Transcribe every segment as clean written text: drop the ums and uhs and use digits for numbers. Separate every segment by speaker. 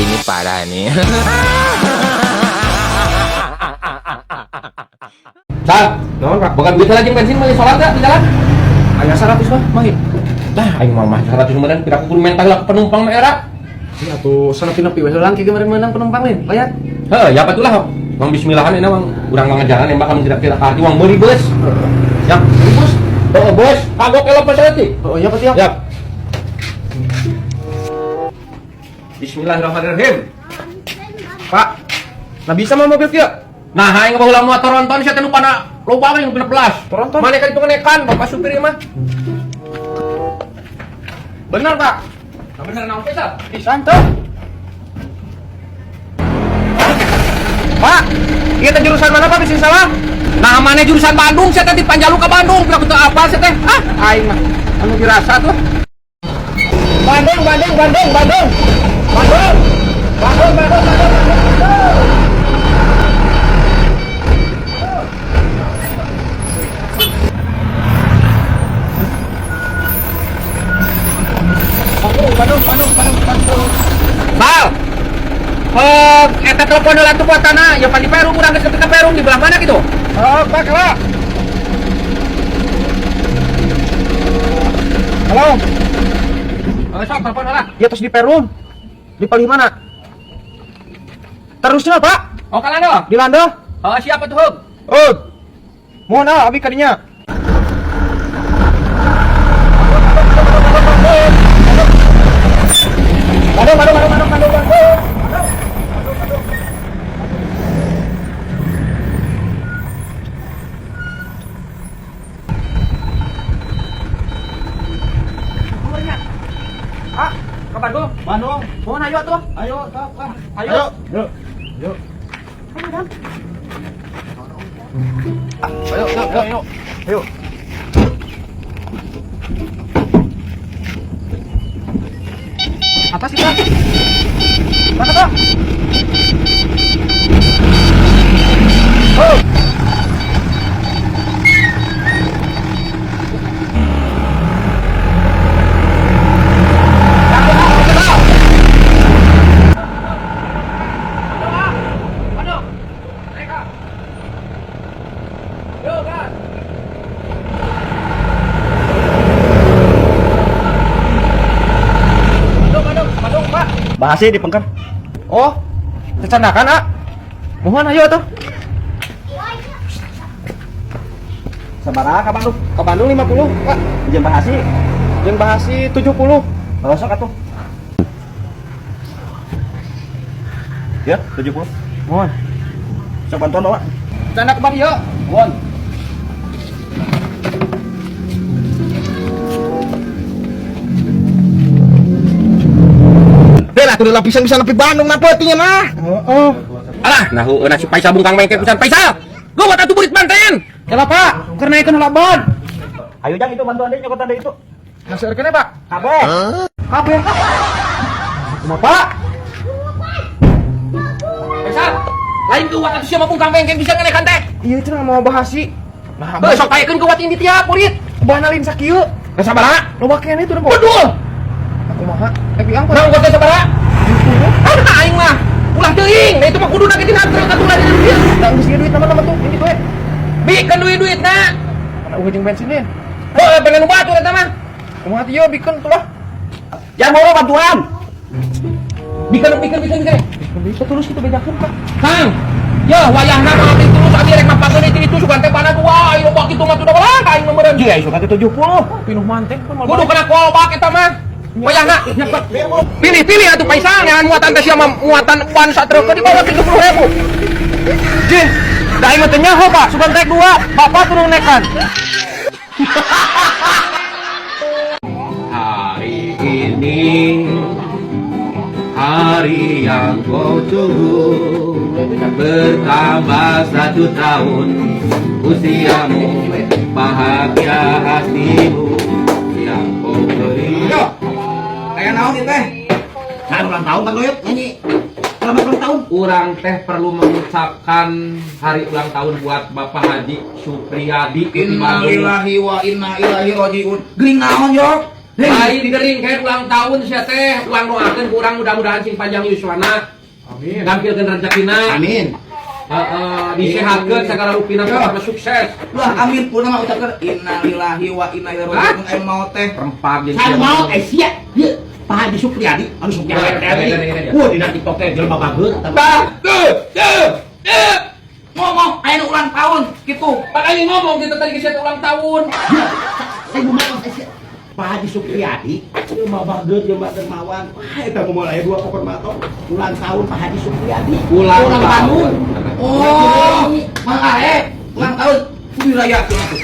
Speaker 1: Ini parah nih.
Speaker 2: Sal,
Speaker 3: Naon, Pak?
Speaker 2: boga duit lagi bensin meuli solar teh di jalan?
Speaker 3: Aya 100 mah, mahi.
Speaker 2: Nah, aing mah mah 100 meureun pira kudu mentah lah ke penumpang mah era.
Speaker 3: Sih atuh sanepi-nepi we heulang kieu kemarin menang penumpang lain. Bayar.
Speaker 2: Heuh, ya patulah. Mang bismillahan ini mang urang mah ngejalan nembak kamu tidak-tidak ka arti uang meuli bus. Ya, bus. Oh, bos, kagok elok pas saeutik.
Speaker 3: Oh iya, Pak ya.
Speaker 2: Yap. Bismillahirrahmanirrahim.
Speaker 3: Pak. Nah bisa mah mobil kieu.
Speaker 2: Nah, aing baheula motor tronton sia teh nu pana loba we nu 16.
Speaker 3: Tronton?
Speaker 2: Mana ka ditu ngenekan bapak supir ieu mah.
Speaker 3: Bener, Pak.
Speaker 2: Nah, bener naon teh, Sal?
Speaker 3: Pisan tuh. Pak, ieu teh jurusan mana Pak bisa salah?
Speaker 2: Nah, mana jurusan Bandung sia teh di Panjalu ka Bandung, pira teu apal sia teh. Ah, aing mah anu dirasa tuh.
Speaker 3: Bandung, Bandung, Bandung, Bandung. Bandung. Bandung, Bandung, Bandung, Bandung. Bandung, Bandung, Bandung, Bandung, Bandung.
Speaker 2: Sal. Eh, eta telepon heula tuh buatana, ya pan di Perum urang geus nepi ka Perum di belah mana gitu?
Speaker 3: Oh, Pak, kala. Halo,
Speaker 2: Eh, sok telepon heula.
Speaker 3: ya terus di Perum. Di palih mana? Terusnya, Pak.
Speaker 2: Oh, kalando.
Speaker 3: Di Lando.
Speaker 2: Oh, siapa tuh, Hug?
Speaker 3: Oh. Mohon ah, abi kadinya. Bandung, Bandung, Bandung, Bandung, Bandung, Bandung. Ah, ke Bandung.
Speaker 4: Bandung.
Speaker 3: Mohon ayo tuh.
Speaker 4: Ayo, sok ah.
Speaker 2: Ayo.
Speaker 4: Ayo. Ayo. Ayo, ayo, ayo. Ayo.
Speaker 3: Atas kita. Mana tuh? Oh.
Speaker 4: Bahasi di pengker.
Speaker 3: Oh, kecandakan, ah. Mohon ayo tuh.
Speaker 4: Sabaraha ka Bandung?
Speaker 3: Ke Bandung 50, Pak.
Speaker 4: Jeung bahasi.
Speaker 3: Jeung bahasi 70.
Speaker 4: Oh, sok atuh. Ya, 70.
Speaker 3: Mohon.
Speaker 4: Sok bantuan bawa.
Speaker 3: Canda ke Bandung yuk.
Speaker 4: Mohon.
Speaker 5: Deh lah, tuh lapisan bisa nepi Bandung nah peutingnya mah.
Speaker 3: Oh.
Speaker 2: Alah, nah heueuh si Paisal bungkang mengke pisan Paisal. Geuwat atuh burit manten.
Speaker 3: Kela Pak, keur naikeun heula ban.
Speaker 4: Ayo jang itu bantuan deui nyokotan deui itu.
Speaker 3: Masih erkeun Pak?
Speaker 4: Kabeh.
Speaker 3: Kabeh. Kumaha Pak?
Speaker 2: Paisal, lain geuwat atuh sia mah bungkang mengke pisan nganekan teh.
Speaker 3: Iya cenah mau bahasi. Nah,
Speaker 2: Heuh, sok paekeun geuwat ini tiap burit.
Speaker 3: Bahana lain sakieu.
Speaker 2: Nah sabaraha?
Speaker 3: Loba keneh tuh kok.
Speaker 2: Bedul.
Speaker 3: Kumaha? Eh piang
Speaker 2: Nah, ongkos teh sabaraha? Ah, aing mah ulah teuing. Nah itu mah kudu ge dina truk atuh lah di dieu.
Speaker 3: Nah, geus duit nama-nama tuh, ini duit.
Speaker 2: Bikeun duit-duitna.
Speaker 3: Mana eueuh jeung bensin deh.
Speaker 2: Heuh, pengen nu batur eta mah.
Speaker 3: Kumaha teh ieu bikeun tuh lah.
Speaker 4: Jangan bawa bantuan.
Speaker 2: Bikeun bikeun bikeun bikeun.
Speaker 3: Bisa tulus kitu bejakeun Pak.
Speaker 2: Kang, ya wayahna mah abdi tulus abdi rek mapakeun itu itu sugan teh pana dua, ayo loba kitu mah tuh ulah ka aing mah meureun.
Speaker 4: Iya, isu kata 70.
Speaker 3: Pinuh manteh kan mal.
Speaker 2: Kudu kena kolbak eta mah. Wayahna pilih-pilih atuh Paisal ngan muatan teh sia mah muatan ban satruk di bawah 70.000.
Speaker 3: Jih, da aing mah teu nyaho Pak, sugan rek dua, Bapak turun nekan.
Speaker 2: Hari ini hari yang kau tunggu bertambah satu tahun usiamu bahagia hatimu yang kau beri.
Speaker 5: Aya naon ieu teh? Nah, ulang tahun kan Doyot nyanyi. Selamat ulang tahun.
Speaker 2: Urang teh perlu mengucapkan hari ulang tahun buat Bapak Haji Supriyadi di Bandung.
Speaker 5: Innalillahi wa inna ilaihi rajiun. Geuning naon, Yok?
Speaker 2: Lain gering kayak ulang tahun sia teh, ulang doakeun ku urang mudah-mudahan sing panjang yuswana.
Speaker 3: Amin.
Speaker 2: Gampilkeun rezekina.
Speaker 5: Amin.
Speaker 2: Heeh, disehatkeun segala rupina pokokna sukses.
Speaker 5: Wah, amin pun mah ucapkeun innalillahi wa inna ilaihi raji'un aya maot teh.
Speaker 2: Rempag jeung
Speaker 1: Saya mau eh sia. Ieu Pak Haji Supriyadi anu Supriyadi. Wah, dina TikTok teh jelema bager eta.
Speaker 2: Bah, tuh, tuh, tuh.
Speaker 5: Ngomong aya nu ulang tahun gitu.
Speaker 2: Makanya ngomong kita tadi geus ulang tahun.
Speaker 1: Ya, saya mau eh sia. Pak Haji Supriyadi jelema bager jelema dermawan. Wah, eta moal aya dua pokok mato. Ulang tahun Pak Haji Supriyadi.
Speaker 2: Ulang
Speaker 1: Orang
Speaker 2: tahun.
Speaker 1: Bandung.
Speaker 5: Oh, Mang Ae ulang tahun kudu dirayakeun atuh.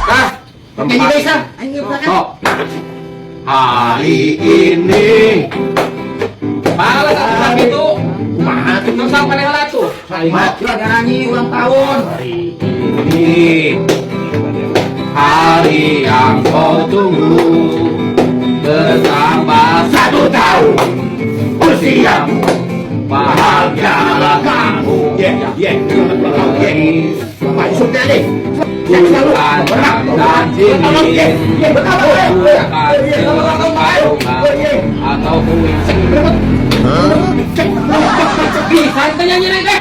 Speaker 2: Kah,
Speaker 5: Nyanyi deui sah. Aing ngeupna.
Speaker 2: Sok. Hari ini balas atuh gitu.
Speaker 1: Kumaha tuh?
Speaker 2: Terus sampai heula tuh.
Speaker 1: Kumaha?
Speaker 5: Nyanyi ulang tahun.
Speaker 2: Hari ini hari yang kau tunggu, bertambah 1 tahun usiamu, bahagialah kamu.
Speaker 1: Ye, ye, selamat ulang tahun, ye. Pak Haji Supriyadi. Sehat selalu.
Speaker 2: Bukan
Speaker 1: Berhak.
Speaker 2: dan
Speaker 1: Ye,
Speaker 2: sini
Speaker 1: ye, berhak.
Speaker 2: bukan
Speaker 1: Ye, selamat ulang tahun, Pak. Ye.
Speaker 2: atau kuing bisa itu nyanyi nih deh.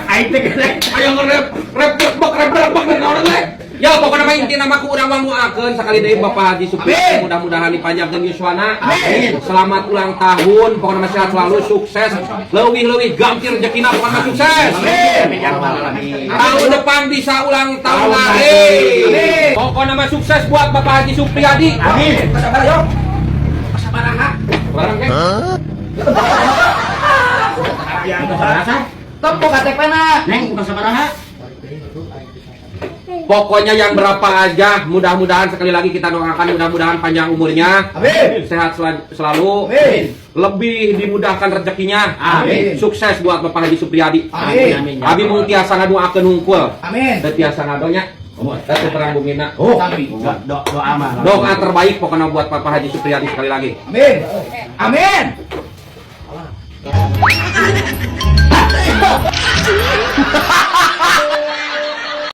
Speaker 1: Aing teh gede.
Speaker 2: Ayo nge-rap, rap, rap, rap, rap, rap, rap, rap. Ya pokoknya mah intina mah ku urang mah nguakeun sakali deui Bapak Haji Supriyadi mudah-mudahan dipanjangkeun yuswana.
Speaker 1: Amin.
Speaker 2: Selamat ulang tahun, pokoknya mah sehat selalu, sukses, leuwih-leuwih gampir rezekina pokoknya mah sukses.
Speaker 1: Amin. Ya rabbal alamin.
Speaker 2: Tahun depan bisa ulang tahun lagi. Pokoknya mah sukses buat Bapak Haji Supriyadi.
Speaker 1: Amin.
Speaker 5: Sabar yo.
Speaker 1: Sabaraha?
Speaker 2: Barang ke?
Speaker 1: Yang sabaraha?
Speaker 5: Tempo KTP-na.
Speaker 1: Neng, bukan sabaraha?
Speaker 2: Pokoknya yang berapa aja, mudah-mudahan sekali lagi kita doakan mudah-mudahan panjang umurnya,
Speaker 4: Amin.
Speaker 2: sehat selalu,
Speaker 4: Amin.
Speaker 2: lebih dimudahkan rezekinya.
Speaker 1: Amin.
Speaker 2: Sukses buat Bapak Haji Supriyadi.
Speaker 5: Amin.
Speaker 1: Amin.
Speaker 2: Abi mung tiasa ngadoakeun hungkul.
Speaker 5: Amin.
Speaker 2: Teu tiasa ngadonya. Teu terang bumina.
Speaker 1: Oh,
Speaker 5: Sami.
Speaker 1: doa mah.
Speaker 2: Doa terbaik pokoknya buat Bapak Haji Supriyadi sekali lagi.
Speaker 5: Amin. Amin.